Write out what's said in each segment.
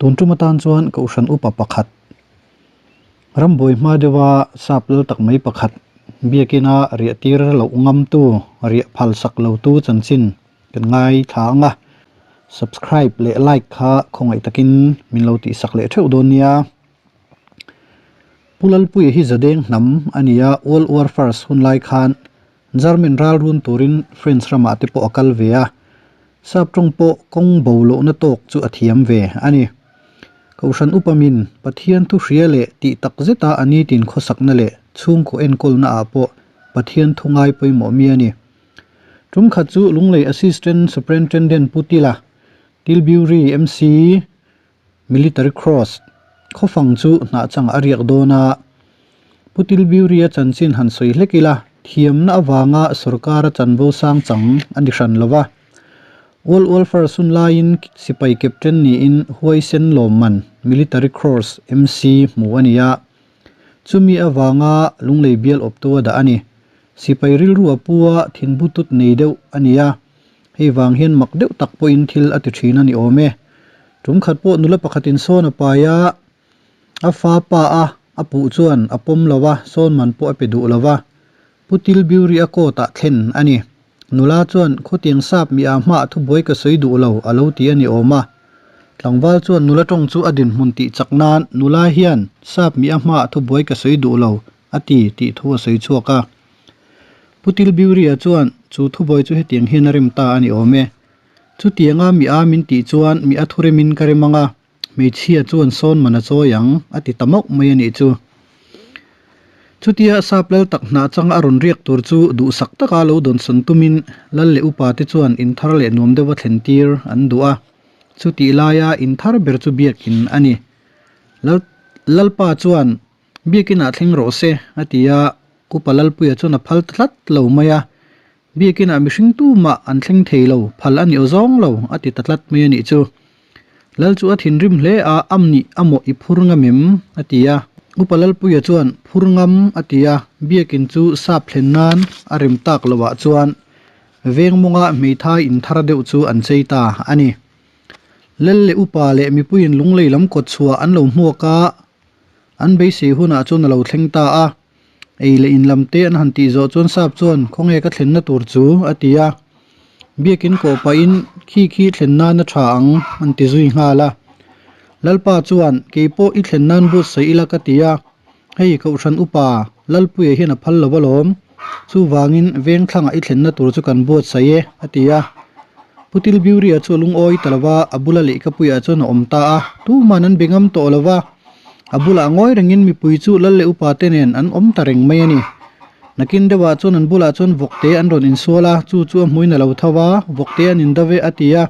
Tun tum atan chuan Kohhran upa pakhat, rambuai hma deuha sap lal tak mai pakhat, biakina riah tir loh ngamtu, riah phal sak lotu chanchin kan ngaithla ang a. Subscribe leh like kha khawngaih takin min lo tihsak leh theuh dawn nia. Pu Lalpuia hi Zadeng hnam a ni a, World War First hun lai khan German ral run turin French ramah te pawh a kal ve a, sap tawng pawh kawng bo lohna tawk chu a thiam ve a ni. Kohhran upamin Pathian thu hria leh tih tak zeta a nitin khawsakna leh chhungkaw enkawlna ah pawh Pathian thu ngai pawimawh mi a ni. Tum khat chu Lunglei Assistant Superintendent Pu Tila, Tilbury MC, Military Cross, khawfang chu hnah chang a riak dawn a, Pu Tilbury-a chanchin han sawi hlek ila, thiamna avanga sorkara chanvo sang chang a ni hran lo va. World War First hun laiin sipai captain niin huaisen lawmman Military Cross, MC, hmu a ni a. Chumi avanga Lunglei bial awptu a dah a ni. Sipai rilru a pu a, thinbutut nei deuh a ni a. Hei vang hian mak deuh tak pawhin thil a ti thin a ni awm e. Tum khat pawh nula pakhatin sawn a pai a, a fa pa a a puh chuan a pawm lo a, sawn man pawh a pe duh lo va. Pu Tilbury a court ah thlen a ni. Nula chuan khawtiang sap mi ah hmah thubuai ka sawi duh lo a lo ti a ni awm a. Tlangval chuan nula tawng chu a dinhmun tih chak nan nula hian sap mi a hmah thubuai ka sawi duh lo a ti tih thu a sawi chhuak a. Pu Tilbury-a chuan chu thubuai chu hetiang hian a rem ta a ni awm e. Chutianga mi a min tih chuan mi a thuremin ka rem ang a, hmeichhia chuan sawn man a chawi ang, a ti ta mauh mai a nih chu. Chutia sap lal tak hnah changa a rawn riak tur chu duhsak taka lo dawnsawn tumin lal leh upa te chuan inthar leh nuam deuha thlen tir an duh a. Chutih laia inthar ber chu biakin a ni. Lal Lalpa chuan Biakinah thleng rawh se, a ti a, Upa Lalpuia chuan a phal ta tlat lo mai a. Biakinah mihring tumah an thleng thei lo, phal a ni aw zawng lo, a ti ta tlat mai a nih chu. Lal chu a thinrim hle a, Am nih a mawh i phur ngam em? a ti a. Upa Lalpuia chuan, Phur ngam, a ti a, Biakin chu sap thlen nan a rem tak loah chuan veng mawnga hmeithai inthar deuh chu an chei ta a ni. Lal leh upa leh mipuiin lunglei lam kawt chhuah an lo hmuak a, An beisei hunah chuan a lo thleng ta a, ei leh in lam te an han tih zawh chuan sap chuan khawnge ka thlenna tur chu a ti a, biakin kawh pahin khi khi thlen nan a tha ang an ti zui nghal a. Lalpa chuan kei pawh i thlen nan but sawi ila ka ti a, hei Kohhran upa Lalpuia hian a phal lo alawm, chuvangin vengthlangah i thlenna tur chu kan buatsaih e a ti a. Pu Tilbury-a chu a lungawi ta lo va, a bula lehkhapuiah chuan a awm ta a, tuman an be ngam tawh lo va. A bulah ngawi rengin mipui chu lal leh upa te nen an awm ta reng mai a ni. Nakin deuhah chuan an bulah chuan vawkte an rawn insual a, chu chu a hmuin a lo tho va, vawkte an in dave a ti a,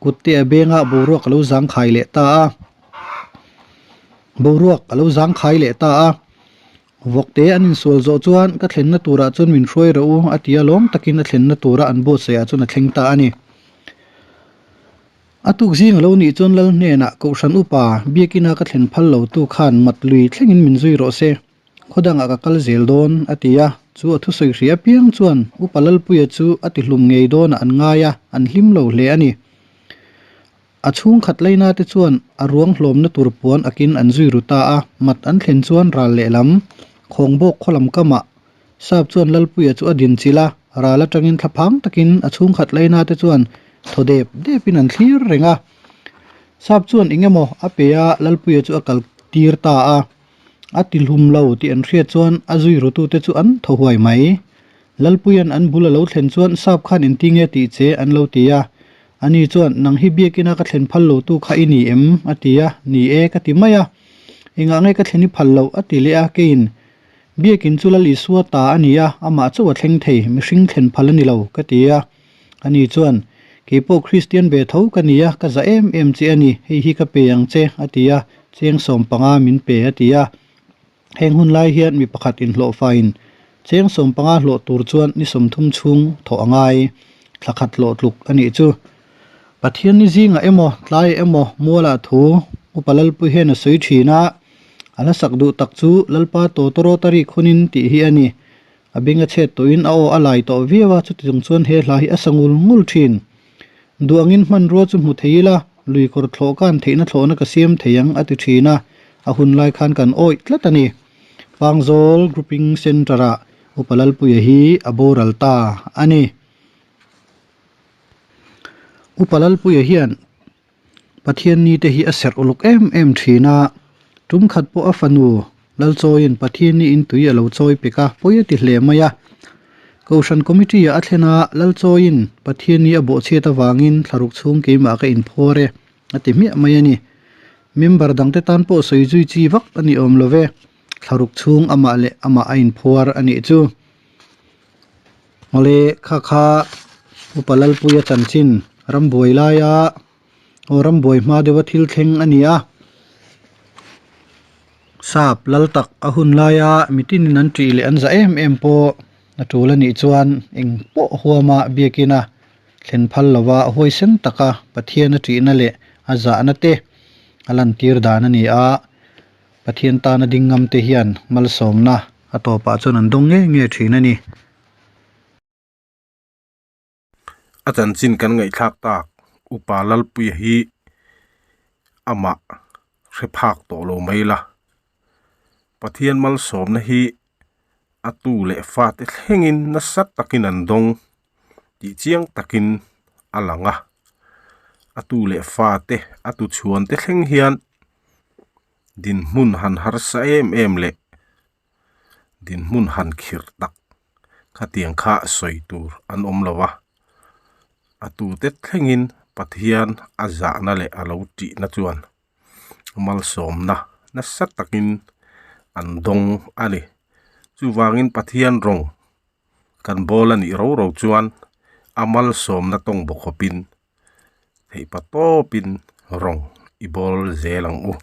kutte a benga boruak a lo zangkhai leh ta a. Boruak a lo zangkhai leh ta a. Vawkte an insual zawh chuan ka thlenna turah chuan min hruai rawh u a ti a, lawm takin a thlenna tura an buatsaihah chuan a thleng ta a ni. A tuk zing a lo nih chuan Lal hnenah Kohhran upa Biakina ka thlen phal lo tu khan mat lui thlengin min zui rawh se, khaw dangah ka kal zel dawn, a ti a. Chu a thusawi hria apiang chuan Upa Lalpuia chu a ti hlum ngei dawnah an ngai a, an hlim lo hle a ni. A chhungkhat laina te chuan a ruang hlawmna tur puan akin an zui ru ta a, mat an thlen chuan ral lehlam, khawngbawk khaw lam kamah Sap chuan Lalpuia chu a din chilh a, ral atangin thlaphang takin a chhungkhat laina te chuan thaw dep depin an thlir reng a. Sap chuan eng emaw a pe a, Lalpuia chu a kal tir ta a. A ti hlum lo tih an hriat chuan a zui rutute chu an thaw huai mai. Lalpuia'n an bul a lo thlen chuan Sap khan intinge tih che an lo ti a. Ani chuan, Nang hi biakina ka thlen phal lotu kha i ni em? a ti a. Ni e, ka ti mai a. Engah nge ka thlen i phal loh? a ti leh a. Keiin, Biakin chu Lal Isua ta a ni a, amah chauh a thleng thei, mihring thlen phal a ni lo, ka ti a. Ani chuan, Kei pawh Kristian ve tho ka ni a, ka za em em che a ni, hei hi ka pe ang che, a ti a, cheng 15 min pe, a ti a. Heng hun lai hian mi pakhat inhlawhfaiin cheng 15 hlawh tur chuan ni 30 chhung thawh a ngai, thla khat hlawh tluk a nih chu. Pathian ni zingah emaw, tlaiah emaw mualah thu Upa Lalpui hian a sawi thin a, a hla sak duh tak chu Lalpa Tawtawrawta rik hunin tih hi a ni. A beng a chhet tawhin a aw a lai tawh viau a, chuti chung chuan he hla hi a sa ngul ngul thin. Duh angin hmanrua chu hmu thei ila, lui kawr thlawh khan theihna thlawhna ka siam thei ang a ti thin a, a hun lai khan kan awih tlat a ni. Pangzawl Grouping Centre-ah Upa Lalpuia hi a boral ta a ni. Upa Lalpuia hian Pathianni te hi a serh uluk em em thin a, tum khat pawh a fanu Lalchawiin Pathianni in tui a lo chawi pek a, pawi a ti hle mai a. Kohhran Committee ah a thlen a, Lalchawiin Pathianni a bawhchhiat avangin thlaruk chhung keimah ka inphuar e a ti hmiah mai a ni. Member dangte tan pawh sawi zui chi vak a ni awm lo ve, thlaruk chhung amah leh amah a inphuar a nih chu. Awle kha kha Upa Lalpuia chanchin rambuai laia aw rambuai hma deuha thil thleng a ni a. Sap lal tak a hun laia mitinin an ṭih leh an za em em pawh a ṭul a nih chuan eng pawh huama biakina thlen phal lova huaisen taka Pathian a ṭihna leh a zahna te a lantir dan a ni a. Pathian tana ding ngam te hian malsawmna a tawpah chuan an dawng ngei ngei thin a ni. A chanchin kan ngaihthlak tak Upa Lalpuia hi amah hre phak tawh lo mai la. Pathian malsawmna hi a tu leh fate thlengin nasa takin an dawng tih chiang takin a lang a. A tu leh fate a tuchhuan te thleng hian Dinhmun han harsa em em leh dinhmun han khirh tak khatiang kha sawi tur an awm lo a, a tute thlengin Pathian a zahna leh a lo tihna chuan malsawmna nasa takin an dawng a ni. Chuvangin Pathian rawng kan bawl a nih ro ro chuan a malsawmna tawng bawk khawpin Theihpa tawpin rawng i bawl zel ang u.